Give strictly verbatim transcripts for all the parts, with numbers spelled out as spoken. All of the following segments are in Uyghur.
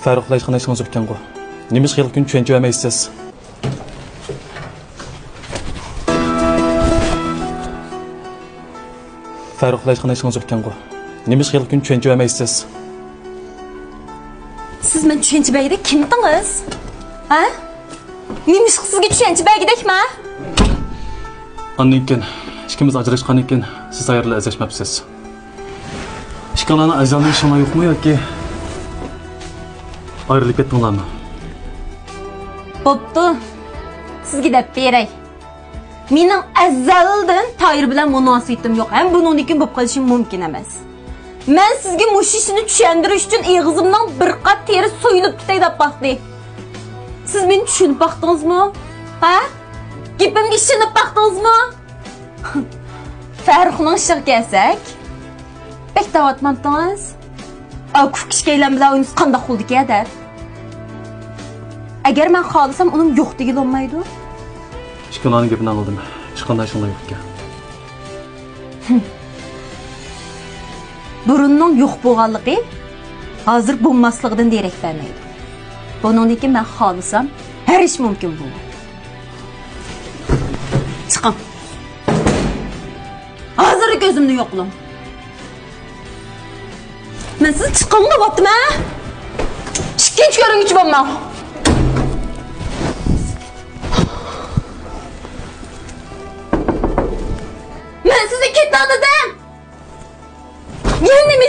فەرۇق بىلەن ئىشخانا ئىشىڭىز يوقكەنغۇ؟ نېمىشقا ھېلىقى كۈن چۈشەنچە بەرمەيسىز؟ فەرۇق بىلەن ئىشخانا ئىشىڭىز يوقكەنغۇ؟ نېمىشقا ھېلىقى كۈن چۈشەنچە بەرمەيسىز؟ سىز مەن چۈشەنچە بەرگۈدەك كىمتىڭىز؟ ھە؟ نېمىشقا سىزگە چۈشەنچە بەرگۈدەكمەن؟ ئاندىن كېيىن ئىككىمىز ئاجراشقاندىن كېيىن سىز تەييارلا ئەزەشمەپسىز. ئىككىڭلارنىڭ ئەزەلدىن ئىشىڭلار يوقمۇ ياكى ئايرىلىپ كەتتىڭلارمۇ؟ بوپتۇ، سىزگە دەپ بېرەي. مېنىڭ ئەزەلدىن تايىر بىلەن مۇناسىۋىتىم يوق ھەم بۇنىڭدىن كېيىن بولۇپ قېلىشى مۇمكىن ئەمەس. مەن سىزگە مۇشۇ ئىشنى چۈشەندۈرۈش ئۈچۈن ئېغىزىمنىڭ بىر قات تېرىسى سويۇلۇپ كېتەي دەپ باقتى. سىز مېنى چۈشىنىپ باقتىڭىزمۇ؟ ھە؟ گېپىمگە ئىشىنىپ باقتىڭىزمۇ؟ فەرۇقنىڭ ئىشىغا كەلسەك، بەك دەۋاتمامتىڭىز؟ ئاكا ئۇكا ئىككىيلەن بىلەن ئوينىسا قانداق بولىدىكەن دەپ. ئەگەر مەن خالىسام ئۇنىڭ يوق دېگىلى بولمايدۇ. ئىككىڭلارنىڭ گېپىنى ئاڭلىدىم. ھېچقانداق ئىشىڭلار يوق ئىكەن. بۇرۇننىڭ يوق بولغانلىقى ھازىر بولماسلىقىدىن دېرەك بەرمەيدۇ. بۇنىڭدىن كېيىن مەن خالىسام ھەر ئىش مۇمكىن بولىدۇ. چىقىڭ. ھازىرلا كۆزۈمدىن يوقىلىڭ. مەن سىزنى چىقىڭ دەۋاتىمەن. ئىككىنچى كۆرۈنگۈچى بولماڭ. مەن سىزنى كېتىڭ دېدىم. يەنە نېمە؟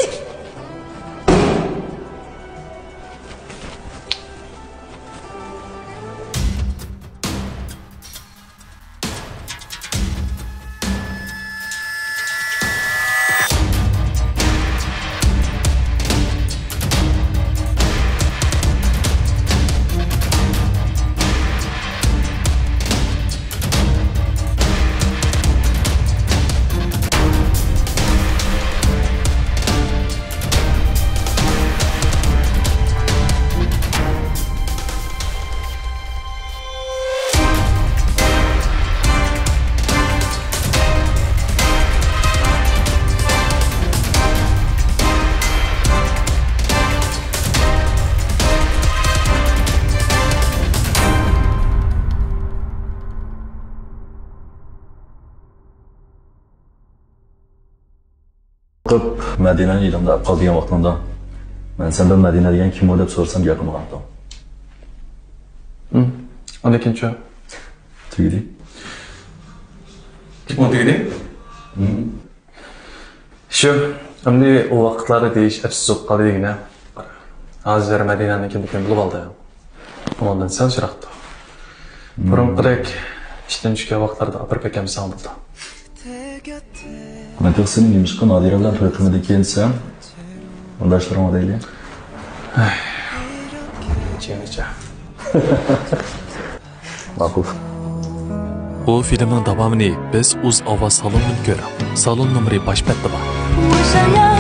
قىپ، مەدىنەنى يېنىڭدا ئەپ قال دېگەن ۋاقتىڭدا، مەن سەندىن مەدىنە دېگەن كىمۇ دەپ سورىسام گەپ قىلمىغانتىڭ. ھىم، ئاندىن كېيىنچۇ؟ تۈگىدى. گېپىڭ تۈگىدى؟ ھىم. شۇ، ئەمدى ئۇ ۋاقىتلاردا دېيىش ئەپسىز بولۇپ قالدى دېگىنە. ھازىر مەدىنەنى كىمدىكىن بىلىپ ئالدى. ئۇنىڭدىن سەل يىراقتا. بۇرۇنقىدەك ئىشتىن چۈشكەن ۋاقىتلاردا ئاپىرىپ ئەكەمسەڭ بولىدۇ. مەن تېخى سېنى نېمىشقا نادىرە بىلەن توي قىلمىدىكىن دېسەم، ئۇنداق ئىشلىرىڭ دەيلى. جېنىچە. ماقۇل. بۇ فىلىمنىڭ داۋامىنى بىز ئۇز ئاۋاز سالونىدىن كۆرۈڭ. سالون نومۇرى باش بەتتە بار.